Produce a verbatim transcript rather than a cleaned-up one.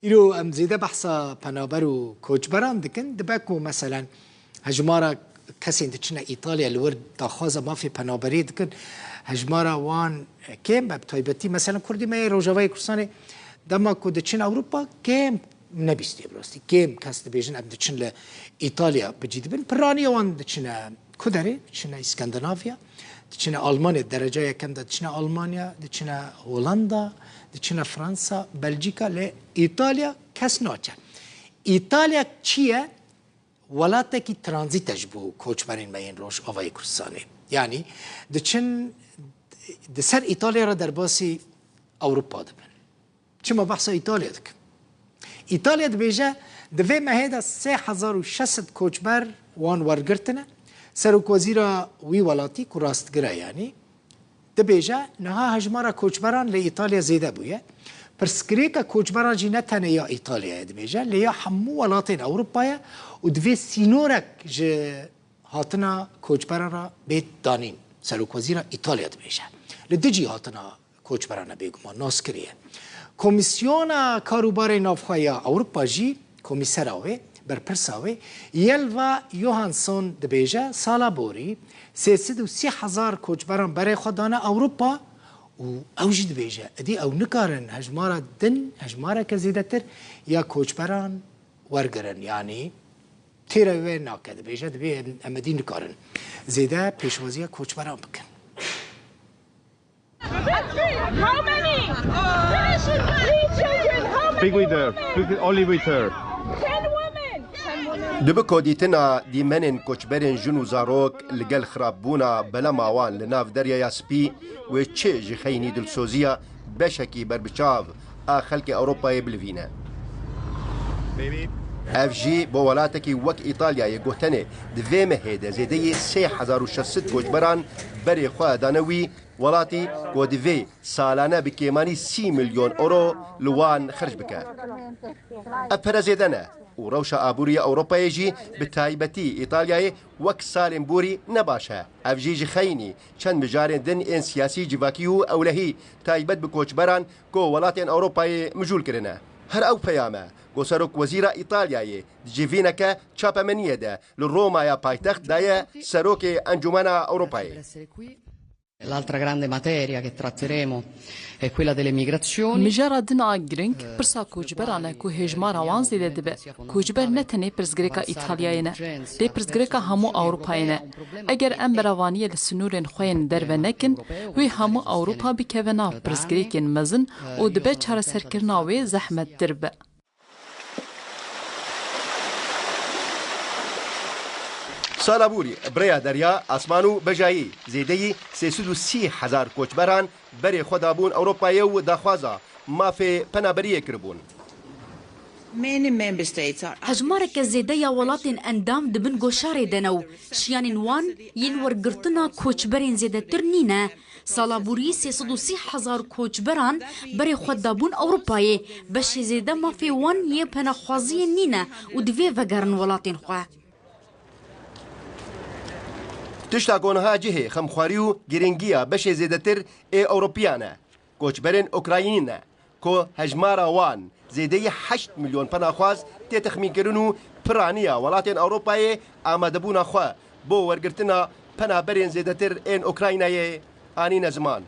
Îro em zêde behsa penaber û koçberan dikin. Dibe ku meselen hejmara kesên diçine Îtalya li wir daxwaza mafê penaberiyê dikin, hejmara wan kêm be, bi taybetî meselen Kurdê me yê Rojavayê Kurdistanê dema ku diçin Ewropa kêm, ne bîstê bi rastî, kêm kes dibêjin em diçin li Îtalya bi cî dibin. Piraniya wan diçine ku derê? Diçine Îskandinavya, diçine Almanya, dereca yekem de diçine Almanya, diçine Hollanda, diçine Fransa, Belcîka, lê Îtalya kes naçe. Îtalya çi ye? Welatekî tranzît e ji bo koçberên me yên Rojavayê Kurdistanê. Yanî diçin di ser Îtalya re derbasî Ewropa dibin. Çima behsa Îtalya dikim? Îtalya dibêje, di vê mehê de sê hezar û şeş sed koçber wan wergirtine. Serokwezîra wî welatî ku rastgir e yanî, dibêje, niha hejmara koçberan li Îtalya zêde bûye. Pirsgirêka koçberan jî ne tenê ya Îtalyayê dibêje, lê ya hemû welatên Ewropa ye û divê sînorek ji hatina koçberan re bêt danîn. Serokwezîra Îtalya dibêje. Li dijî hatina koçberan e bêguman, nas kiriye. Komîsyona Karûbarê Navxwe ya Ewropa jî komîsera wê, berpirsa wê, Ylva Johansson dibêje, sala borî sê sed û sî hezar koçberan berê xwe dane Ewropa û ew jî dibêje, êdî ew nikarin hejmara din, hejmareke zêdetir ya koçberan wergirin. Yanî têra wê nake, dibêje, dibê em, em êdî nikarin zêde pêşwaziya koçberan bikin. How many? Three children. How many? Speak with her. Speak only with her. Ten women. Ten women. Dibe ku dîtina dîmenên koçberên jin û zarok li gel xirabûna belema wan li nav Deryaya Spî wê çi ji xeynî dilsoziya beşekî berbiçav a xelkê Ewropayê bilivîne. Ev jî bo welatekî wek Îtalyayê ku tenê di vê mehê de zêdeyî sê hezar û şeş sed koçberan berê xwe dane wî, welatî ku divê salane bi kêmanî sî milyon euro li wan xerc bike. Ev pere zêde ne û rewşa aborî ya Ewropayê jî bi taybetî Îtalyayê wek salên borî ne baş e. Ev jî ji xeynî çend mijarên din ên siyasî, civakî û ewlehî taybet bi koçberan ku welatên Ewropayê mijûl kirine. Her ew peyam e ku Serokwezîra Îtalyayê di civîneke çapemeniyê de li Roma ya paytext daye serokê Encûmena Ewropayê. L'altra grande materia che tratteremo è quella delle migrazioni. Mijara din a giring pirsa koçberan e ku hêjmara wan zêde dibe. Koçber ne tenê pirsgirêka Îtalyayê ne, lê pirsgirêka hemû Ewropayê ne. Eger em berevaniyê li sînorên xwe yên derve nekin, wê hemû Ewropa bikeve nav pirsgirêkên mezin û dibe çareserkirina wê zehmettir be. Sala borî bi rêya derya, asman û bejayî zêdeyî sê sed û sî hezar koçberan berê xwe dabûn Ewropayê û daxwaza mafê penaberiyê kiribûn. Many member states are Hejmareke zêde ya welatên endam di bin goşarê de ne û şiyanên wan yên wergirtina koçberên zêdetir nîne. Sala borî sê sed û sî hezar koçberan berê xwe dabûn Ewropayê. Beşê zêde mafê wan yê penaxwaziyê nîne û divê vegerin welatên xwe. Tişta ku niha cihê xemxwarî û girîngiya beşê zêdetir ê Ewropiyan e, koçberên Ukraynî ne, ku hejmara wan zêdeyî heşt milyon penaxwaz tê texmînkirin û piraniya welatên Ewropayê amadebûna xwe bo wergirtina penaberên zêdetir ên Ukraynayê anîne ziman.